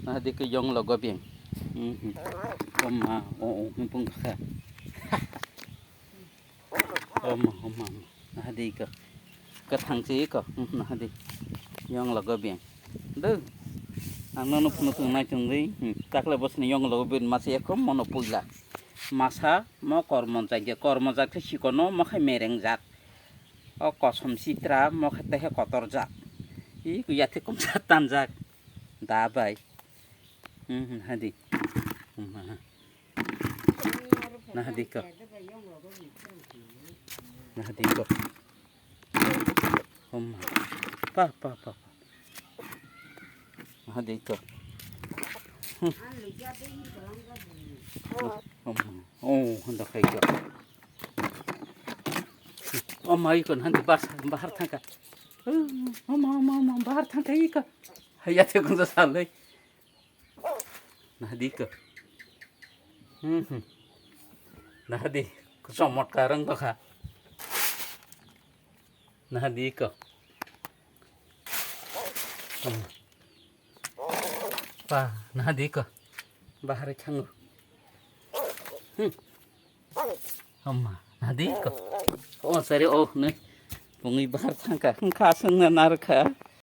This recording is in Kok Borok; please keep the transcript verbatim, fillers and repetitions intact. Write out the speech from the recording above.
Nahadi ko yong logo beng. Hmm. Oma, o, o, bung kha. Oma, oma, oma. Nahadi ko. Kathang si ko. Hmm, nahadi. Yong logo beng. Deh. Ang nono phunu tung nai tung dei. Hmm. Takle bosni yong logo beng masa ekom mono puila. Masa mo kormo jagya, kormo jak khe sikono mo khe mereng jak. O kosom sitra mo khe tehe kotor jak. I ku yathe kum sa tan jak. Da bai. Hmm, hmm, hadi. Hmm, ha, ha. Nahadi ko. Nahadi ko. Homa. Pa, pa, pa, pa. Nahadi ko. Hmm. Homa. Oh, handa khai ko. Oh, mai ko, handa bas, bahar thangka. Oh, ma, ma, ma, bahar thangka iko. Haya te kunjo salai. Nahadi ko. Hmm, hmm. Nahadi, kuchomot karang to kha. Nahadi ko. Hmm. Pa, nahadi ko. Bahar thango. Hmm. Oma, nahadi ko. Oh, sorry, oh, ne. Pungwi bahar thangka. Hwnkha, aswk na narwkha.